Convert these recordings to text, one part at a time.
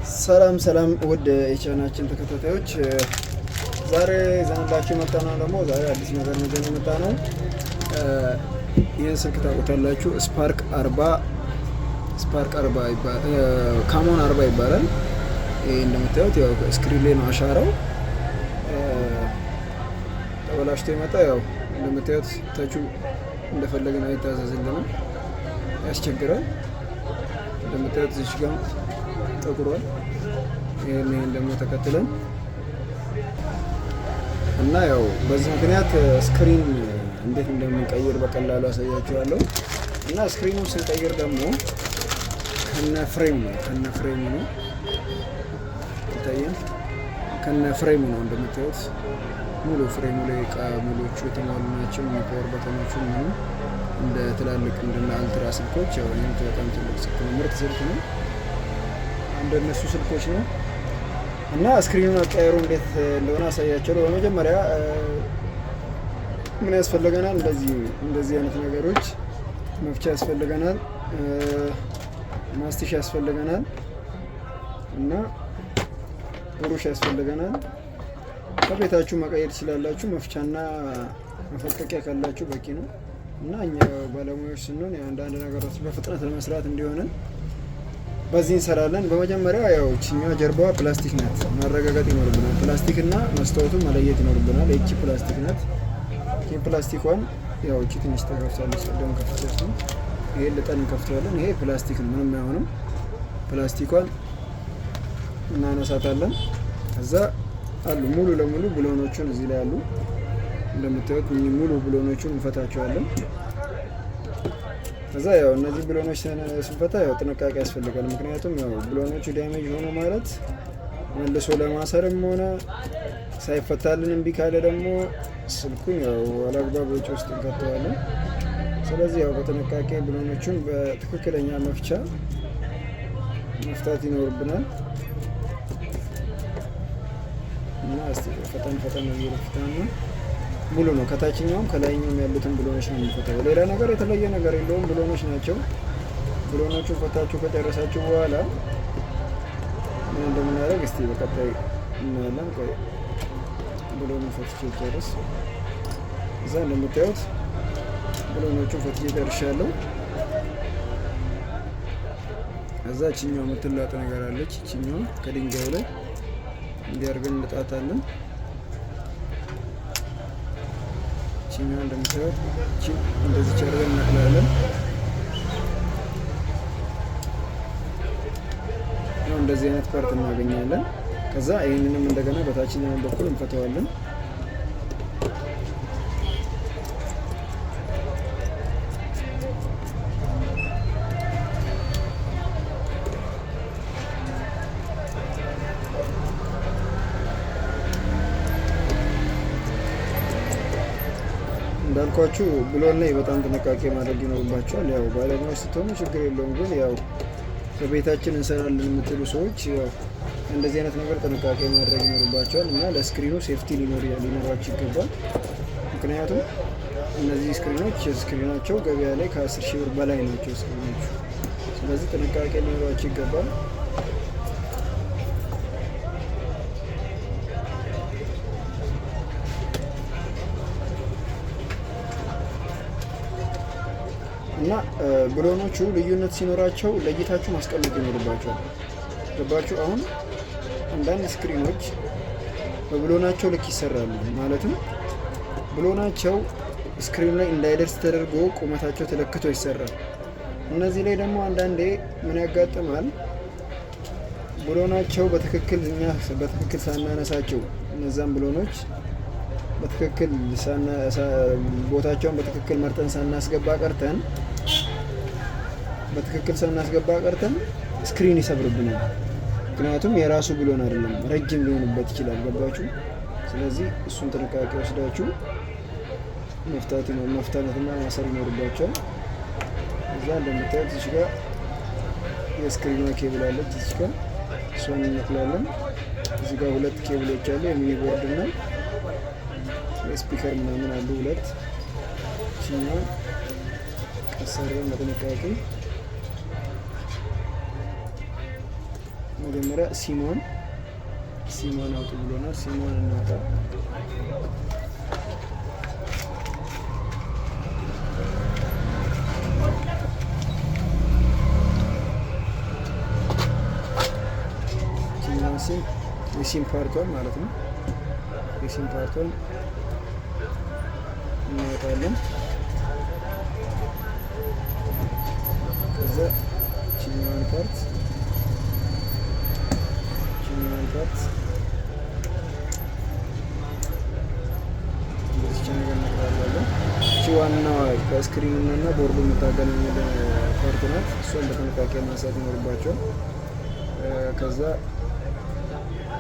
ሰላም ሰላም ውድ የቻናችን ተከታታዮች፣ ዛሬ ይዘንላችሁ የመጣ ነው ደግሞ ዛሬ አዲስ ነገር ነው ይዘን የመጣ ነው። ይህን ስልክ ታውቁታላችሁ። Spark 40፣ Spark 40፣ Camon 40 ይባላል። ይህ እንደምታዩት ያው screen ላይ ነው አሻራው ተበላሽቶ የመጣ። ያው እንደምታዩት ተቹ እንደፈለግን አይታዘዝልንም፣ ያስቸግራል። እንደምታዩት እዚህ ጋር ጠቁሯል። ይህን ደግሞ ተከትለን እና ያው በዚህ ምክንያት screen እንዴት እንደምንቀይር በቀላሉ አሳያችኋለሁ። እና screen ኑን ስንቀይር ደግሞ ከነ frame ነው፣ ከነ frame ኡ ነው ይታያል። ከነ frame ኡ ነው። እንደምታዩት ሙሉ frame ኡ ላይ እቃ ሙሎቹ የተሟሉ ናቸው። power button ኦቹ ምኑ እንደ ትላልቅ እንደነ ultra ስልኮች፣ ያው ይህም በጣም ትልቅ ስልክ ነው፣ ምርጥ ስልክ ነው። እንደነሱ ስልኮች ነው እና screen ኑን አቀያየሩ እንዴት እንደሆነ አሳያቸዋለሁ። በመጀመሪያ ምን ያስፈልገናል? እንደዚህ እንደዚህ አይነት ነገሮች፣ መፍቻ ያስፈልገናል፣ ማስቲሽ ያስፈልገናል እና ብሩሽ ያስፈልገናል። ከቤታችሁ መቀየር ትችላላችሁ። መፍቻና መፈልቀቂያ ካላችሁ በቂ ነው። እና እኛ ባለሙያዎች ስንሆን አንዳንድ ነገሮች በፍጥነት ለመስራት እንዲሆንን በዚህ እንሰራለን። በመጀመሪያ ያው እችኛዋ ጀርባዋ ፕላስቲክ ናት፣ ማረጋገጥ ይኖርብናል። ፕላስቲክ እና መስታወቱን መለየት ይኖርብናል። ይቺ ፕላስቲክ ናት። ይህ ፕላስቲኳን ያው እቺ ትንሽ ተከፍታለች፣ ቅድም ከፍቻት ነው። ይሄን ልጠን እንከፍተዋለን። ይሄ ፕላስቲክ ነው፣ ምንም አይሆንም። ፕላስቲኳን እናነሳታለን። ከዛ አሉ ሙሉ ለሙሉ ብሎኖቹን እዚህ ላይ አሉ፣ እንደምታዩት ሙሉ ብሎኖቹን እንፈታቸዋለን። ከዛ ያው እነዚህ ብሎኖች ስንፈታ ያው ጥንቃቄ ያስፈልጋል። ምክንያቱም ያው ብሎኖቹ damage ሆኖ ማለት መልሶ ለማሰርም ሆነ ሳይፈታልን እምቢ ካለ ደግሞ ስልኩን ያው አላግባብ ወጪ ውስጥ እንከተዋለን። ስለዚህ ያው በጥንቃቄ ብሎኖቹን በትክክለኛ መፍቻ መፍታት ይኖርብናል። እና እስቲ ፈጠን ፈጠን እየለፍታና ሙሉ ነው። ከታችኛውም ከላይኛውም ያሉትን ብሎኖች ነው የሚፈታው። ሌላ ነገር የተለየ ነገር የለውም። ብሎኖች ናቸው። ብሎኖቹ ፈታችሁ ከጨረሳችሁ በኋላ ምን እንደምናደርግ እስቲ በቀጣይ እናያለን። ቆይ ብሎኑ ፈትቼ ጨርስ። እዛ እንደምታዩት ብሎኖቹ ፈትቼ ጨርሻለሁ። እዛ እችኛው የምትላጥ ነገር አለች። እችኛው ከድንጋዩ ላይ እንዲያርገን እንልጣታለን። ይችኛዋ እንደምታዩት እቺ እንደዚህ አድርገን እናቅላለን። ያው እንደዚህ አይነት part እናገኛለን። ከዛ ይህንንም እንደገና በታችኛው በኩል እንፈተዋለን። እንዳልኳችሁ ብሎን ላይ በጣም ጥንቃቄ ማድረግ ይኖርባቸዋል። ያው ባለሙያዎች ስትሆኑ ችግር የለውም፣ ግን ያው በቤታችን እንሰራለን የምትሉ ሰዎች ያው እንደዚህ አይነት ነገር ጥንቃቄ ማድረግ ይኖርባቸዋል እና ለ screen ኑ safety ሊኖራቸው ይገባል። ምክንያቱም እነዚህ screen ኖች screen ናቸው ገበያ ላይ ከ10 ሺህ ብር በላይ ናቸው screen ኖቹ። ስለዚህ ጥንቃቄ ሊኖራቸው ይገባል። እና ብሎኖቹ ልዩነት ሲኖራቸው ለይታችሁ ማስቀመጥ ይኖርባቸዋል። ገባችሁ? አሁን አንዳንድ screen ኖች በብሎናቸው ልክ ይሰራሉ። ማለትም ብሎናቸው screen ኑ ላይ እንዳይደርስ ተደርጎ ቁመታቸው ተለክቶ ይሰራል። እነዚህ ላይ ደግሞ አንዳንዴ ምን ያጋጥማል? ብሎናቸው በትክክል እኛ በትክክል ሳናነሳቸው፣ እነዛም ብሎኖች በትክክል ቦታቸውን በትክክል መርጠን ሳናስገባ ቀርተን፣ በትክክል ሳናስገባ ቀርተን screen ይሰብርብናል። ምክንያቱም የራሱ ብሎን አይደለም፣ ረጅም ሊሆንበት ይችላል። ገባችሁ? ስለዚህ እሱን ጥንቃቄ ወስዳችሁ መፍታት መፍታነትና ማሰር ይኖርባቸዋል። እዛ እንደምታዩት እዚህ ጋር የ screen ኗ ኬብል አለች። እዚህ ጋር እሷን እንነቅላለን። እዚህ ጋር ሁለት ኬብሎች አሉ፣ የ mini board እና የ speaker ምናምን አሉ ሁለት። እችኛዋን ቀስ አድርገን በጥንቃቄ መጀመሪያ ሲሟን አውጡ ብሎናል። ሲሟን እናውጣ። ሲም የ SIM part ኧን ማለት ነው። የ SIM part ኧን እናወጣለን። ከዛ ችኛዋን part እንደዚች ነገር እናቅራለን። እቺ ዋናዋ ከ screen ኡ እና ቦርዱ የምታገናኝልን part ናት። እሷን በጥንቃቄ ማንሳት ይኖርባቸዋል። ከዛ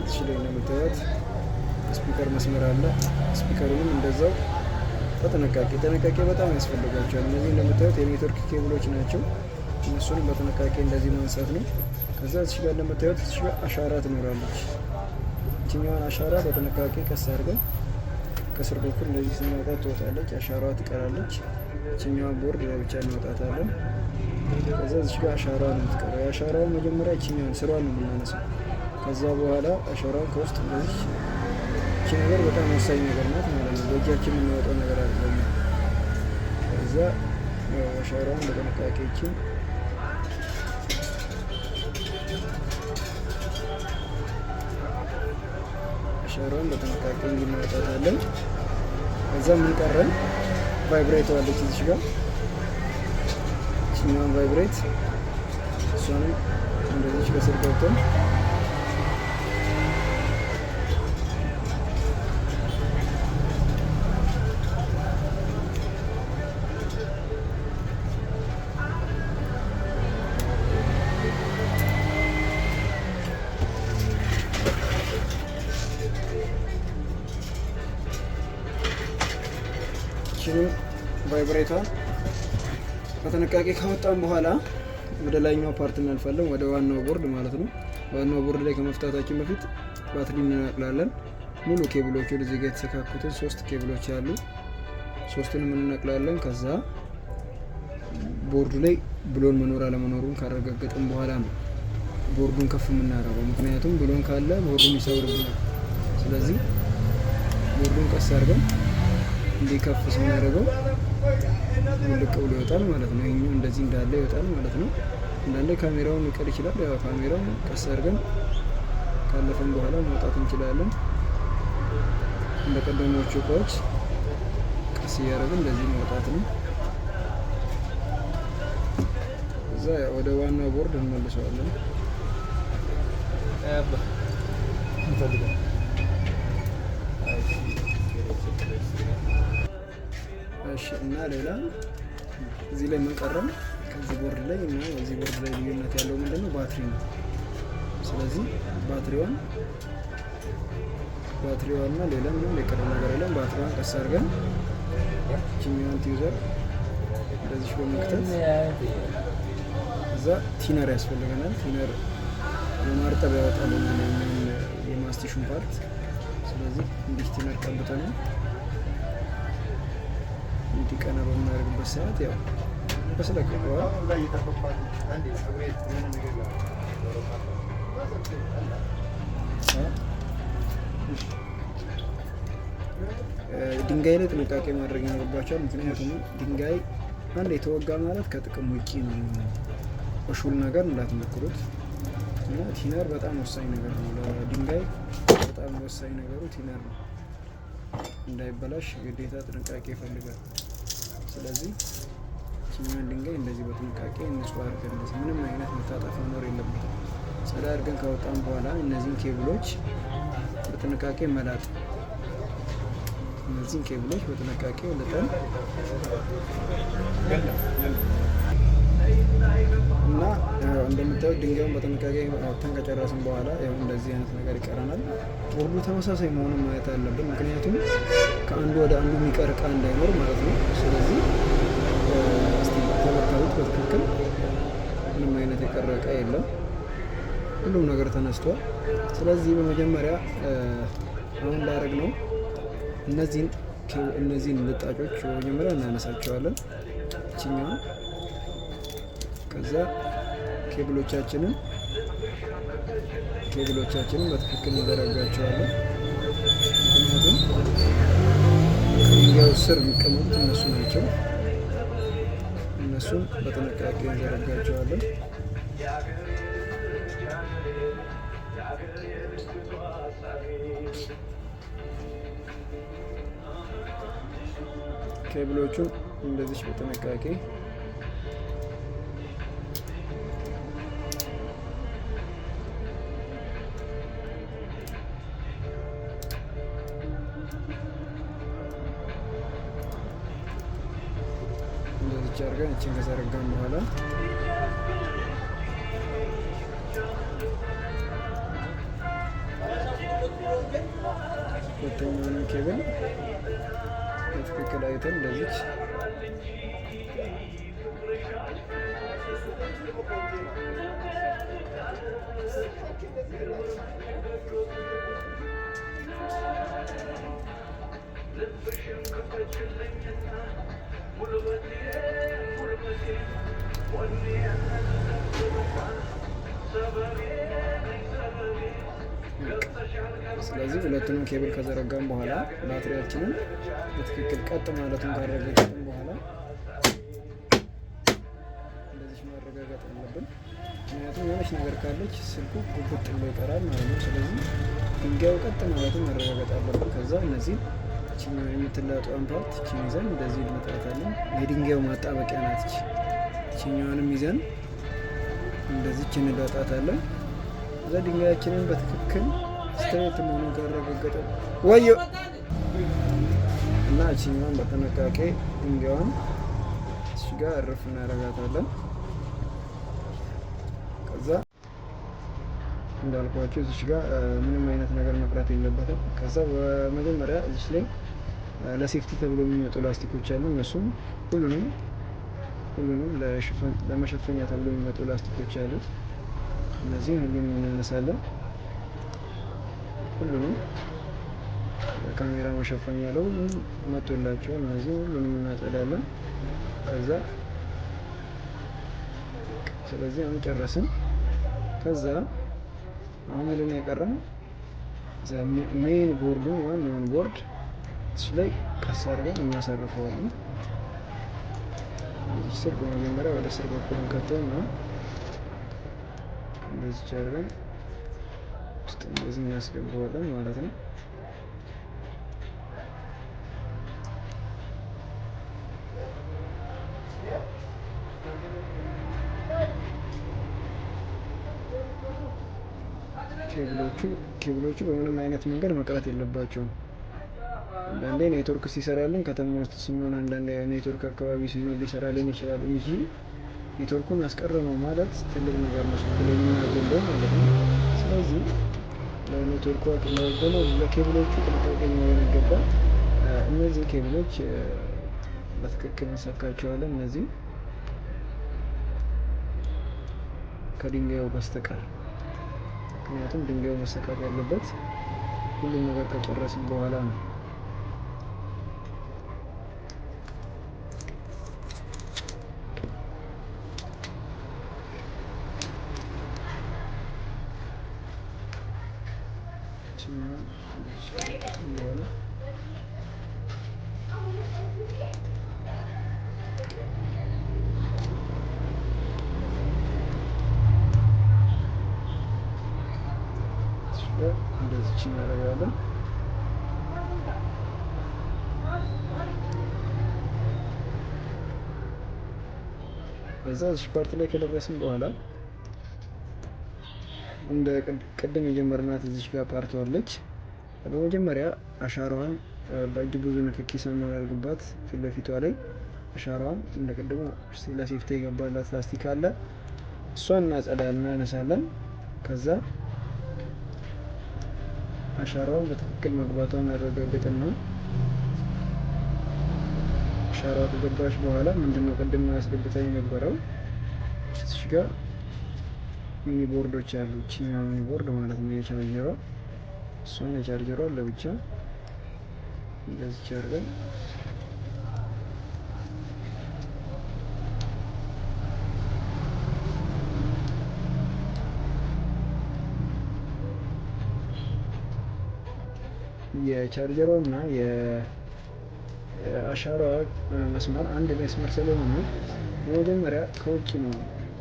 እዚህ ላይ እንደምታዩት speaker መስመር አለ። Speaker ኡንም እንደዛው በጥንቃቄ፣ ጥንቃቄ በጣም ያስፈልጋቸዋል። እነዚህ እንደምታዩት የ network cable ኦች ናቸው። እነሱንም በጥንቃቄ እንደዚህ ማንሳት ነው። ከዛ እዚህ ጋር እንደምታዩት እዚህ ጋር አሻራ ትኖራለች። ይችኛዋን አሻራ በጥንቃቄ ቀስ አድርገን ከስር በኩል እንደዚህ ስናወጣት ትወጣለች። አሻራዋ ትቀራለች። ይችኛዋን ቦርድ ለብቻ እናወጣታለን። ከዛ እዚህ ጋር አሻራዋ ነው የምትቀረው። የአሻራውን መጀመሪያ ይችኛዋን ስሯን ነው የምናነሳው። ከዛ በኋላ አሻራውን ከውስጥ እንደዚህ፣ ይቺ ነገር በጣም ወሳኝ ነገር ናት ማለት ነው። በእጃችን የምናወጣው ነገር አይደለም። ከዛ አሻራውን በጥንቃቄ ይችን አሻራውን በጥንቃቄ እንዲናወጣታለን። ከዛ ምን ቀረን? Vibrate አለች እዚች ጋር፣ ይችኛዋን vibrate እሷንም እንደዚች ከስር ገብተን ይችንም vibrate ኧን በጥንቃቄ ካወጣን በኋላ ወደ ላይኛው part እናልፋለን፣ ወደ ዋናው ቦርድ ማለት ነው። ዋናው ቦርድ ላይ ከመፍታታችን በፊት ባትሪ እንነቅላለን። ሙሉ ኬብሎቹን እዚህ ጋር የተሰካኩትን ሶስት ኬብሎች አሉ። ሶስቱንም እንነቅላለን። ከዛ ቦርዱ ላይ ብሎን መኖር አለመኖሩን ካረጋገጥን በኋላ ነው ቦርዱን ከፍ የምናደርገው። ምክንያቱም ብሎን ካለ ቦርዱን ይሰብርብናል። ስለዚህ ቦርዱን ቀስ አድርገን እንዲህ ከፍ ስናደርገው ውልቅ ብሎ ይወጣል ማለት ነው። ይሄኛው እንደዚህ እንዳለ ይወጣል ማለት ነው። አንዳንዴ ካሜራውን ሊቀር ይችላል። ያው ካሜራውን ቀስ አድርገን ካለፈን በኋላ መውጣት እንችላለን። እንደ ቀደሞቹ እቃዎች ቀስ እያደረግን እንደዚህ መውጣት ነው። እዛ ወደ ዋናው ቦርድ እንመልሰዋለን። እሺ፣ እና ሌላ እዚህ ላይ ምን ቀረን? ከዚህ ቦርድ ላይ እና እዚህ ቦርድ ላይ ልዩነት ያለው ምንድነው? ባትሪ ነው። ስለዚህ ባትሪዋን እና ሌላ ምንም የቀረ ነገር የለም። ባትሪዋን ቀስ አድርገን ይችኛዋን tweezer እንደዚህ በመክተት፣ እዛ thinner ያስፈልገናል። Thinner የማርጠብ ያወጣልናል የኛውን የማስቲሹን part። ስለዚህ እንዲህ thinner ቀብተን እንዲቀና በምናደርግበት ሰዓት ያው በስለቅቀዋል። ድንጋይ ላይ ጥንቃቄ ማድረግ ይኖርባቸዋል። ምክንያቱም ድንጋይ አንድ የተወጋ ማለት ከጥቅም ውጪ ነው የሚሆነው። በሹል ነገር እንዳትሞክሩት እና thinner በጣም ወሳኝ ነገር ነው። ለድንጋይ በጣም ወሳኝ ነገሩ thinner ነው። እንዳይበላሽ ግዴታ ጥንቃቄ ይፈልጋል። ስለዚህ ይችኛዋን ድንጋይ እንደዚህ በጥንቃቄ ንጹህ አድርገን፣ እንደዚህ ምንም አይነት መታጠፍ መኖር የለበትም። ጸዳ አድርገን ካወጣን በኋላ እነዚህን ኬብሎች በጥንቃቄ መላጥ፣ እነዚህን ኬብሎች በጥንቃቄ ልጠን እና እንደምታዩት ድንጋዩን በጥንቃቄ አውጥተን ከጨረስን በኋላ ያው እንደዚህ አይነት ነገር ይቀረናል። ቦርዱ ተመሳሳይ መሆኑን ማየት አለብን። ምክንያቱም ከአንዱ ወደ አንዱ የሚቀር እቃ እንዳይኖር ማለት ነው። ስለዚህ እስቲ ተመታዩት በትክክል ምንም አይነት የቀረ እቃ የለም። ሁሉም ነገር ተነስቷል። ስለዚህ በመጀመሪያ አሁን ላደርግ ነው እነዚህን ልጣጮች በመጀመሪያ እናነሳቸዋለን። ይችኛዋን፣ ከዛ ኬብሎቻችንን ኬብሎቻችንን በትክክል እንዘረጋቸዋለን። ምክንያቱም ከድንጋዩ ስር የሚቀመጡት እነሱ ናቸው። እነሱን በጥንቃቄ እንዘረጋቸዋለን። ኬብሎቹን እንደዚህ በጥንቃቄ እንደዚች አድርገን እችን ከዘረጋን በኋላ ሁለተኛውንም ኬብል በትክክል አይተን እንደዚች ስለዚህ ሁለቱንም ኬብል ከዘረጋን በኋላ ባትሪያችንን በትክክል ቀጥ ማለቱን ካረጋገጥን በኋላ እንደዚህ ማረጋገጥ አለብን። ምክንያቱም የሆነች ነገር ካለች ስልኩ ጉብጥ ብሎ ይቀራል ማለት ነው። ስለዚህ ድንጋዩ ቀጥ ማለቱን ማረጋገጥ አለብን። ከዛ እነዚህ ይችኛውን የምትላጠዋን part ይችን ይዘን እንደዚህ እንመጣታለን። የድንጋዩ ማጣበቂያ ናት። ይችኛዋንም ይዘን እንደዚች እንላጣታለን። እዛ ድንጋያችንን በትክክል straight መሆኑን ካረጋገጠ ወዮ እና እችኛዋን በጥንቃቄ ድንጋዩን እሱ ጋር እርፍ እናደርጋታለን። ከዛ እንዳልኳቸው እዚች ጋር ምንም አይነት ነገር መቅረት የለበትም። ከዛ በመጀመሪያ እዚች ላይ ለ safety ተብሎ የሚመጡ ላስቲኮች አሉ። እነሱም ሁሉንም ለመሸፈኛ ተብሎ የሚመጡ ላስቲኮች አሉ። እነዚህን ሁሉንም እናነሳለን። ሁሉንም ለካሜራ መሸፈኛ ለሁሉም መጥቶላቸዋል። እነዚህ ሁሉንም እናጸዳለን። ከዛ ስለዚህ አሁን ጨረስን። ከዛ አሁን ምንድን ነው የቀረን? main board ኡን ዋናውን ቦርድ እሱ ላይ ቀስ አድርገን እናሳርፈዋለን። እዚህ ስር በመጀመሪያ ወደ ስር በኩል እንከተውና እንደዚህ አድርገን ውስጥ እንደዚህ እናስገባዋለን ማለት ነው። ኬብሎቹ በምንም አይነት መንገድ መቅረት የለባቸውም። አንዳንዴ ኔትወርክ ሲሰራልን ከተማ ውስጥ ስንሆን፣ አንዳንዴ ኔትወርክ አካባቢ ስንሆን ሊሰራልን ይችላል እንጂ ኔትወርኩን አስቀረ ነው ማለት ትልቅ ነገር ነው፣ ስልኩ ላይ የምናጎለው ማለት ነው። ስለዚህ ለኔትወርኩ ለኬብሎቹ ጥንቃቄ ሊኖረን ይገባል። እነዚህ ኬብሎች በትክክል እንሰካቸዋለን። እነዚህ ከድንጋዩ በስተቀር፣ ምክንያቱም ድንጋዩ መሰካት ያለበት ሁሉም ነገር ከጨረስን በኋላ ነው። እንደዚች እናደርጋለን። በዛ እዚህ part ላይ ከደረስን በኋላ እንደ ቅድም የጀመርናት እዚች ጋር part አለች። በመጀመሪያ አሻራዋን በእጅ ብዙ ንክኪ ሳናደርግባት ፊት ለፊቷ ላይ አሻራዋን እንደ ቅድሙ ለ safety የገባላት ላስቲክ አለ። እሷን እናጸዳለን፣ እናነሳለን። ከዛ አሻራውን በትክክል መግባቷን አረጋግጥና አሻራዋ ከገባች በኋላ ምንድነው ቅድም አስገብታ የነበረው እዚህ ጋር mini board ኦች አሉ። ይችኛው mini board ማለት ነው የቻርጀሯ፣ እሷን የቻርጀሯ ለብቻ እንደዚህ አድርገን የቻርጀሯ እና የአሻራዋ መስመር አንድ መስመር ስለሆነ በመጀመሪያ ከውጭ ነው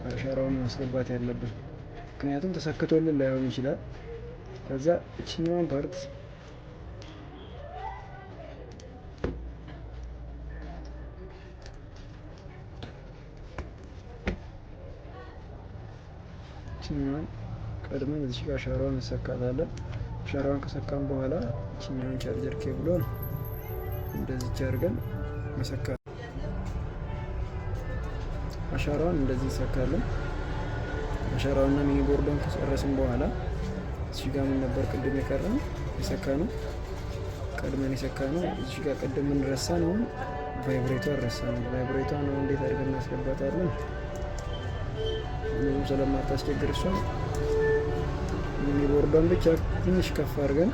አሻራውን ማስገባት ያለብን። ምክንያቱም ተሰክቶልን ላይሆን ይችላል። ከዛ እችኛዋን part እችኛዋን ቀድመን እዚህ ጋር አሻራዋን እንሰካታለን። አሻራዋን ከሰካን በኋላ እችኛዋን charger cable ኧን እንደዚች አድርገን መሰካት። አሻራዋን እንደዚህ እንሰካለን። አሻራውና mini board ኧን ከጨረስን በኋላ እዚህ ጋር ምን ነበር ቅድም የቀረን የሰካነው? ቀድመን የሰካነው እዚህ ጋር ቅድም ምን ረሳን? አሁን vibrator ረሳነው። Vibrator ነው እንዴት አድርገን እናስገባታለን? ብዙም ስለማታስቸግር እሷን mini board ኧን ብቻ ትንሽ ከፍ አድርገን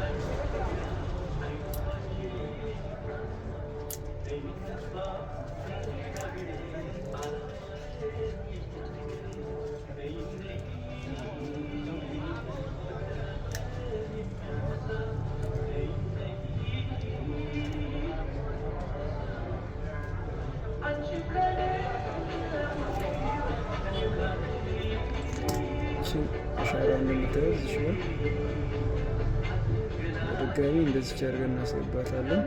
አሻራ እንደምታዩት እዚህ ጋር በድጋሚ እንደዚህ አድርገን እናስገባታለን።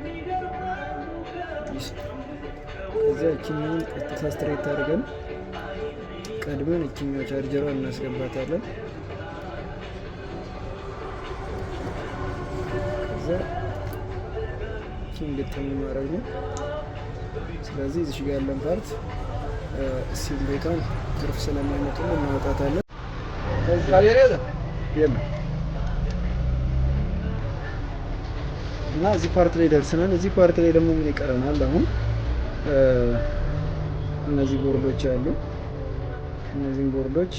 ከዚያ እችኛውን ቀጥታ straight አድርገን ቀድመን እችኛው ቻርጀሯን እናስገባታለን። ከዚያ እችን ግጥም ማድረግ ነው። ስለዚህ እዚህ ጋር ያለን part ሲም ቤቷን ትርፍ ስለማይመጡ እናወጣታለን። እና እዚህ part ላይ ደርሰናል። እዚህ part ላይ ደግሞ ምን ይቀረናል? አሁን እነዚህ ቦርዶች አሉ። እነዚህን ቦርዶች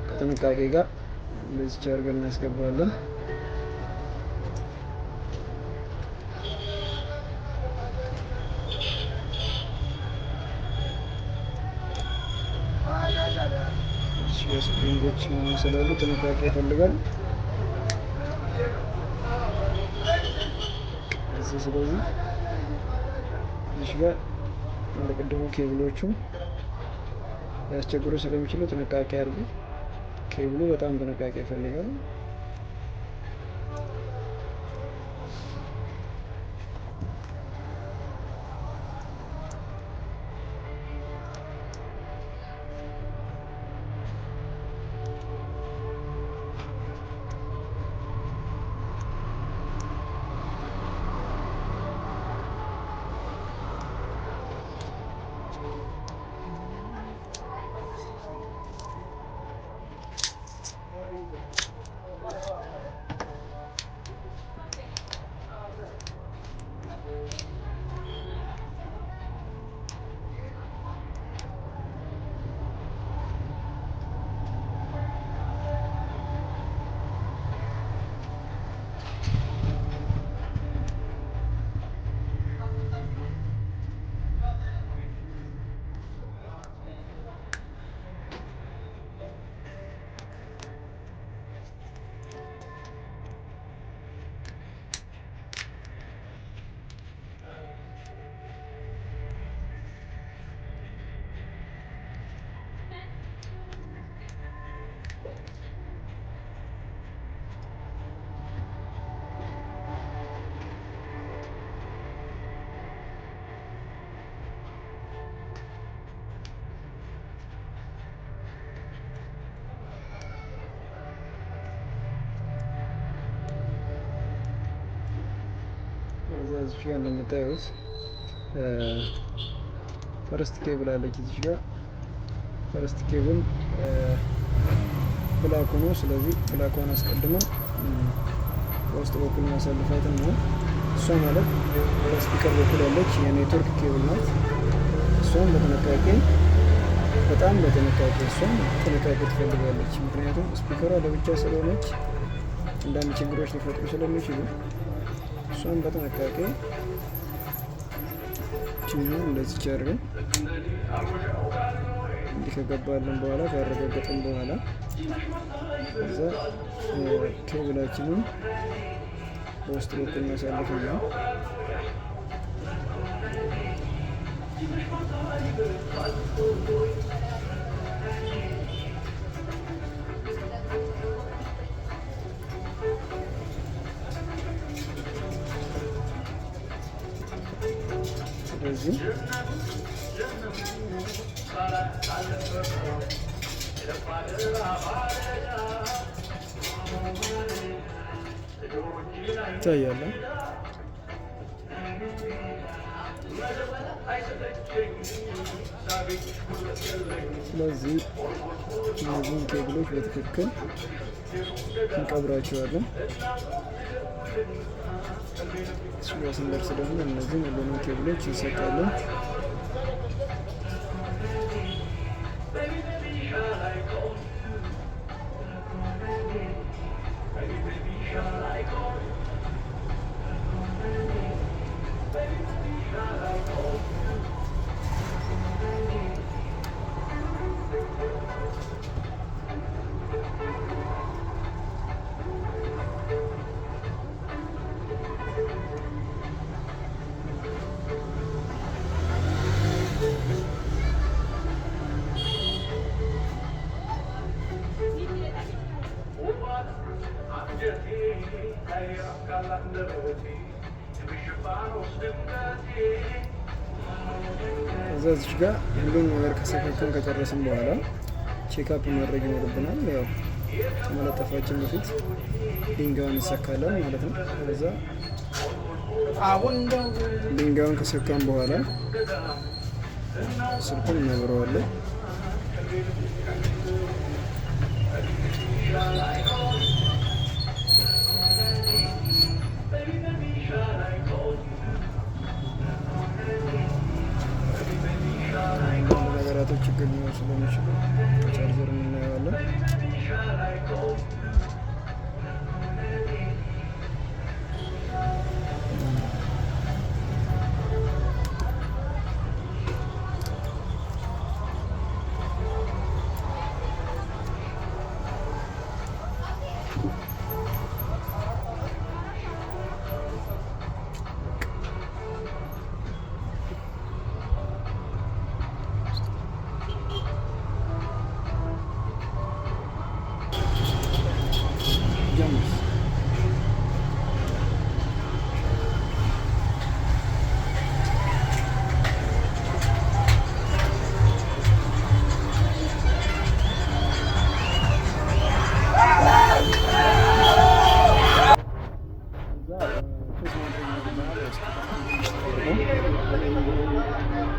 ከጥንቃቄ ጋር እንደዚህ አድርገን እናስገባለን። Spring ኦች ስላሉ ጥንቃቄ ይፈልጋል። እዚህ ስለዚህ እዚህ ጋር እንደ ቅድሙ ኬብሎቹ ሊያስቸግሩ ስለሚችሉ ጥንቃቄ አድርጉ። ኬብሉ በጣም ጥንቃቄ ይፈልጋል። እዚህ ጋር እንደምታዩት first cable አለች እዚህ ጋር first cable black ሆኖ፣ ስለዚህ black ኳን አስቀድመን በውስጥ በኩል እናሳልፋት ነው። እሷ ማለት በ speaker በኩል ያለች የ network cable ናት። እሷን በጥንቃቄ በጣም በጥንቃቄ እሷን ጥንቃቄ ትፈልጋለች። ምክንያቱም speaker ሯ ለብቻ ስለሆነች አንዳንድ ችግሮች ሊፈጥሩ ስለሚችሉ እሷን በጥንቃቄ ችኛውን እንደዚህ አድርገን እንዲህ ከገባልን በኋላ ካረጋገጥን በኋላ እዛ ኬብላችንን በውስጥ በኩል የሚያሳልፍልን። ስለዚህ ይታያል። ስለዚህ እነዚህን ኬብሎች በትክክል እንቀብራቸዋለን። እሱ ጋር ስንደርስ ደግሞ እነዚህን ሁሉንም ኬብሎች እንሰካለን። ከዛ እዚች ጋር ሁሉን ነገር ከሰካከን ከጨረስን በኋላ check up ማድረግ ይኖርብናል። ያው ከመለጠፋችን በፊት ድንጋዩን እንሰካለን ማለት ነው። ከዛ ድንጋዩን ከሰካን በኋላ ስልኩን እናበረዋለን። አንዳንድ ነገራቶች ችግር ሊኖር ስለሚችሉ ቻርጀር እናየዋለን። ጀምር።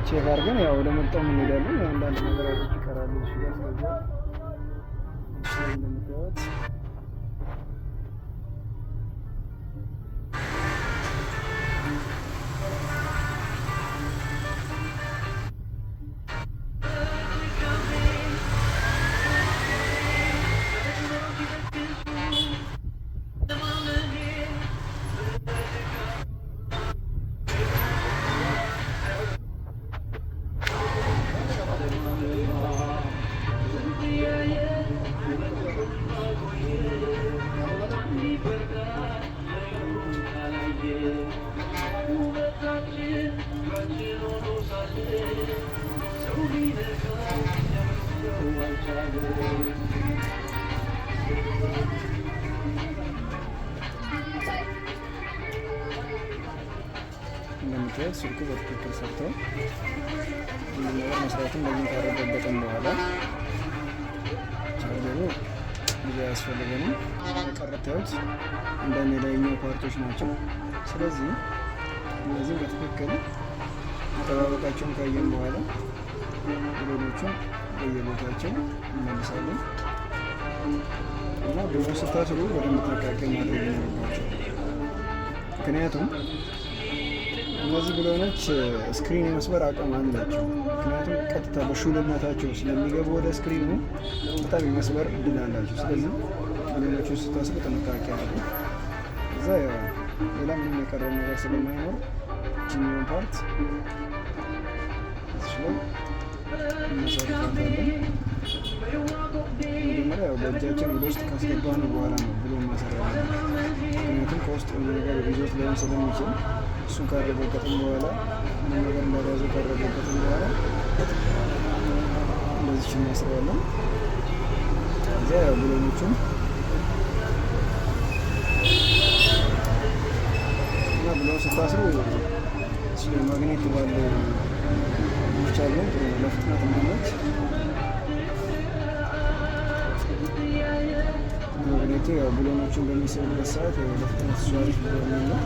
Check አድርገን ያው ለመጣው እንሄዳለን። አንዳንድ ነገራቶች ይቀራሉ እሱ ጋር። ስለዚያ እንደምታዩት እንደምታዩት ስልኩ በትክክል ሰርቷል። ሁሉም ነገር መስራቱን በዚህ ካረጋገጥን በኋላ ቻርጀሩ ብዙ አያስፈልገንም። የቀረታዩት አንዳንድ የላይኛው part ኦች ናቸው። ስለዚህ እነዚህም በትክክል አጠባበቃቸውን ካየን በኋላ ሌሎቹን በየቦታቸው እንመልሳለን እና ብሎን ስታስሩ በደንብ ጥንቃቄ ማድረግ ይኖርባቸዋል። ምክንያቱም እነዚህ ብሎኖች screen የመስበር አቅም አላቸው። ምክንያቱም ቀጥታ በሹልነታቸው ስለሚገቡ ወደ screen ኑ በጣም የመስበር እድል አላቸው። ስለዚህ ብሎኖቹን ስታስሩ ጥንቃቄ አድርጉ። እዛ ያው ሌላ ምንም የቀረ ነገር ስለማይኖር ይችኛውን part እዚች ላይ እናሳርፋታለን። መጀመሪያ ያው በእጃችን ወደ ውስጥ ካስገባነው በኋላ ነው ብሎን ማሰር ያለብን። ምክንያቱም ከውስጥ የሆነ ነገር ይዞት ሊሆን ስለሚችል እሱን ካረጋገጥን በኋላ፣ ምንም ነገር እንዳልያዘው ካረጋገጥን በኋላ እንደዚች እናስረዋለን። ከዚያ ያው ብሎኖቹን እና ብሎን ስታስሩ ማግኔት ባለው ብቻ ቢሆን ጥሩ ነው፣ ለፍጥነት እንዲመች። ማግኔቱ ያው ብሎኖቹን በሚስብበት ሰዓት ያው ለፍጥነት እሱ አሪፍ በሚል ነው።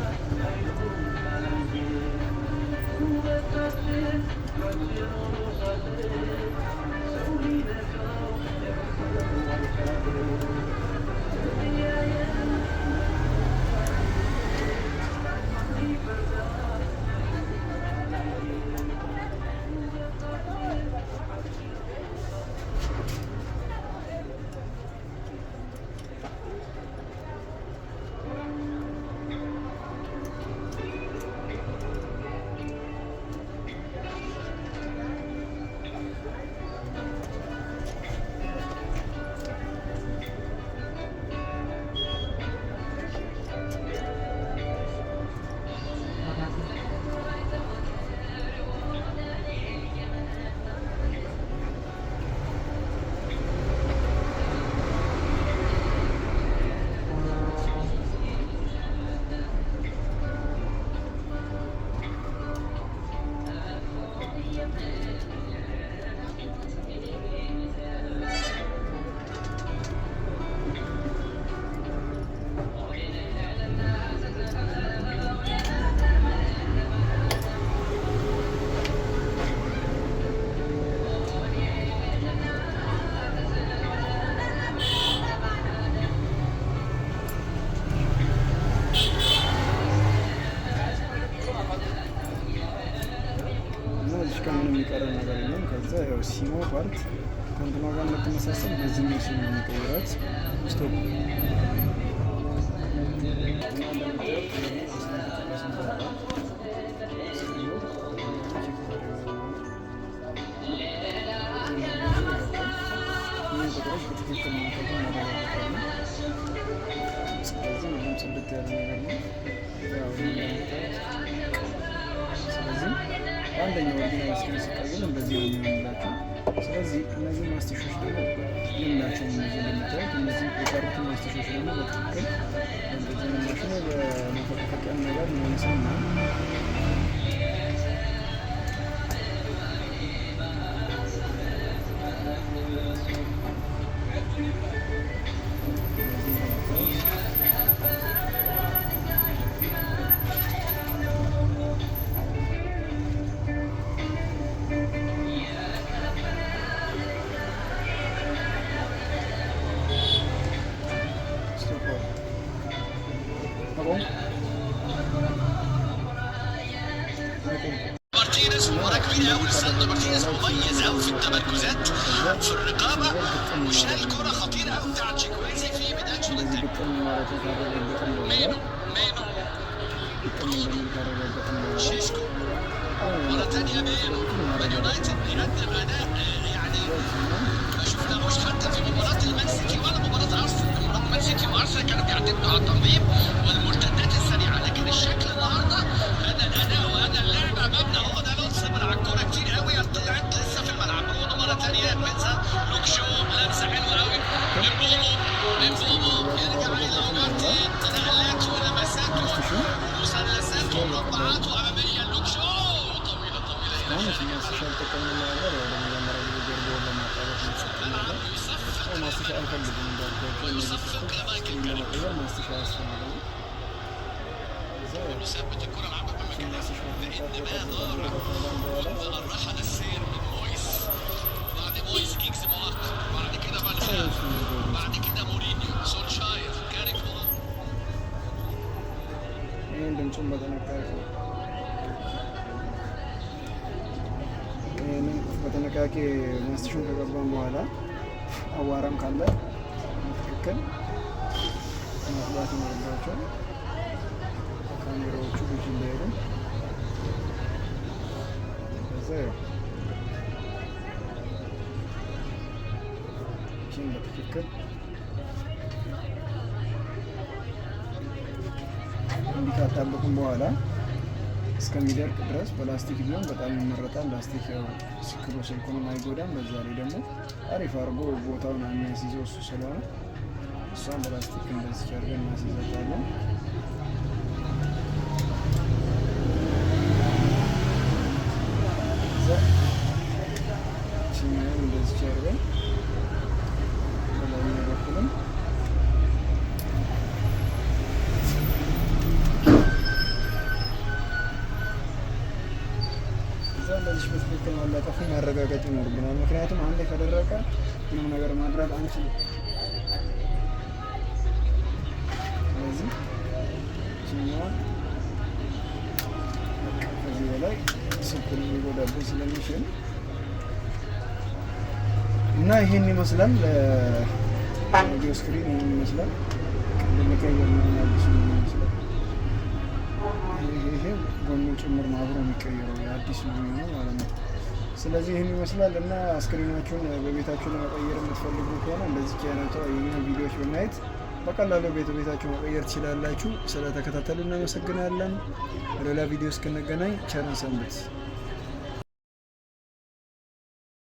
እና እዚህ ጋር ምንም የሚቀረን ነገር የለም። ከዛ ያው ሲሞ part ከእንትኗ ጋር የምትመሳሰል በዚህኛው ሲሞ የሚቀይራት stop እና እንደምታዩት አስረን ከጨረስን በኋላ screen ኑ check ማድረግ ነው። እነዚህ ቁጥሮች በትክክል መምጣቱን ማረጋገጥ። ስለዚህ ሁሉም ጽድት ያለ ነገር ነው። ያው እንደምታዩት፣ ስለዚህ በአንደኛው original screen ሲቀይር እንደዚህ ነው የሚሆንላቸው። ስለዚህ እነዚህ ማስቲሾች ደግሞ የላቸውም። እነዚህ እንደምታዩት እነዚህ የቀሩትን ማስቲሾች ደግሞ በትክክል እንደዚህ ማሽኑ በመፈቅፈቂያ ነገር እናነሳና እነዚህ እንደምታዩት stop አቆም አቆም። مارتينيز مباراة كبيرة قوي لساندرو مارتينيز، مميز قوي في التمركزات، في الرقابة، وشال كرة خطيرة قوي بتاعت شيكويزي في بداية الشوط እንደዚህ الثاني. ግጥም ማለቱን ካረጋገጥን በኋላ مينو مينو ግጥም እንደሚል ካረጋገጥን በኋላ شيشكو مرة ثانية مينو. مان يونايتد بيقدم أداء يعني ما شفناهوش حتى في مباراة المان سيتي ولا مباراة أرسنال. مباراة مان سيتي وأرسنال كانوا بيعتمدوا على التنظيم والمرتدات السريعة، لكن الشكل النهارده، هذا الأداء وهذا اللعب أمامنا هو ده. لو صبر على الكورة كتير قوي، طلعت لسه في الملعب. برونو مرة ثانية بنسى لوك شو، لمسة حلوة قوي من بومو، من بومو يرجع إلى أوجارتي، تنقلات ولمسات ومثلثات ومربعات وأمامية. لوك شو طويلة طويلة إلى እስካሁን خارج ማስቲሻ አልጠቀምንም ነበር። ያው ለመጀመሪያ ጊዜ ጀርባውን ለማጣበቅ ነው የተጠቀምነው። ويصفق ያው ማስቲሻ አንፈልግም እንዳልኳቸው፣ እነዚህ ስልኮች screen ለመቀየር ማስቲሻ አያስፈልግም። ከዛ ያው ثبت الكرة لعبها እሱን بمكانها ማስቲሻ لان ما ከጣበቅን دار በኋላ الرحل السير من مويس، بعد مويس كيكس مؤقت، بعد كده فالخال، بعد كده مورينيو، سولشاير، كاريك مؤقت. ይህን ድምፁን በጥንቃቄ ይህንን በጥንቃቄ ማስቲሹን ከገባን በኋላ አዋራም ካለ በትክክል ማጽዳት ይኖርባቸዋል። ካሜራዎቹ ብዙ እንዳይሉ። ከዛ ያው ይቺን በትክክል እንዲህ ካጣበቅን በኋላ እስከሚደርቅ ድረስ በላስቲክ ቢሆን በጣም ይመረጣል። ላስቲክ ያው ስክሎ ስልኩንም አይጎዳም። በዛ ላይ ደግሞ አሪፍ አድርጎ ቦታውን የሚያስይዘው እሱ ስለሆነ እሷን በላስቲክ እንደዚህ አድርገን እናስይዛታለን። ከዛ ይችኛዋን እንደዚህ አድርገን በላይኛው በኩልም እዛ እንደዚህ በትክክል ማላጠፉ ማረጋገጥ ይኖርብናል። ምክንያቱም አንዴ ከደረቀ ምንም ነገር ማድረግ አንችልም። ስለዚህ ይችኛዋን በቃ ከዚህ በላይ ስልኩን ሊጎዳብን ስለሚችል እና ይህን ይመስላል። ቪዲዮ screen ይህን ይመስላል። ቅድም የቀየርነው አዲሱ ይመስላል። ይሄ ጎኑ ጭምር ነው አብሮ የሚቀየረው የአዲሱ የሚሆነው ማለት ነው። ስለዚህ ይህን ይመስላል እና screen ኣችሁን በቤታችሁ ለመቀየር የምትፈልጉ ከሆነ እንደዚህ አይነት የኛ ቪዲዮዎች በማየት በቀላሉ ቤታችሁ መቀየር ትችላላችሁ። ስለተከታተሉ እናመሰግናለን። በሌላ ቪዲዮ እስክንገናኝ ቸር እንሰንብት።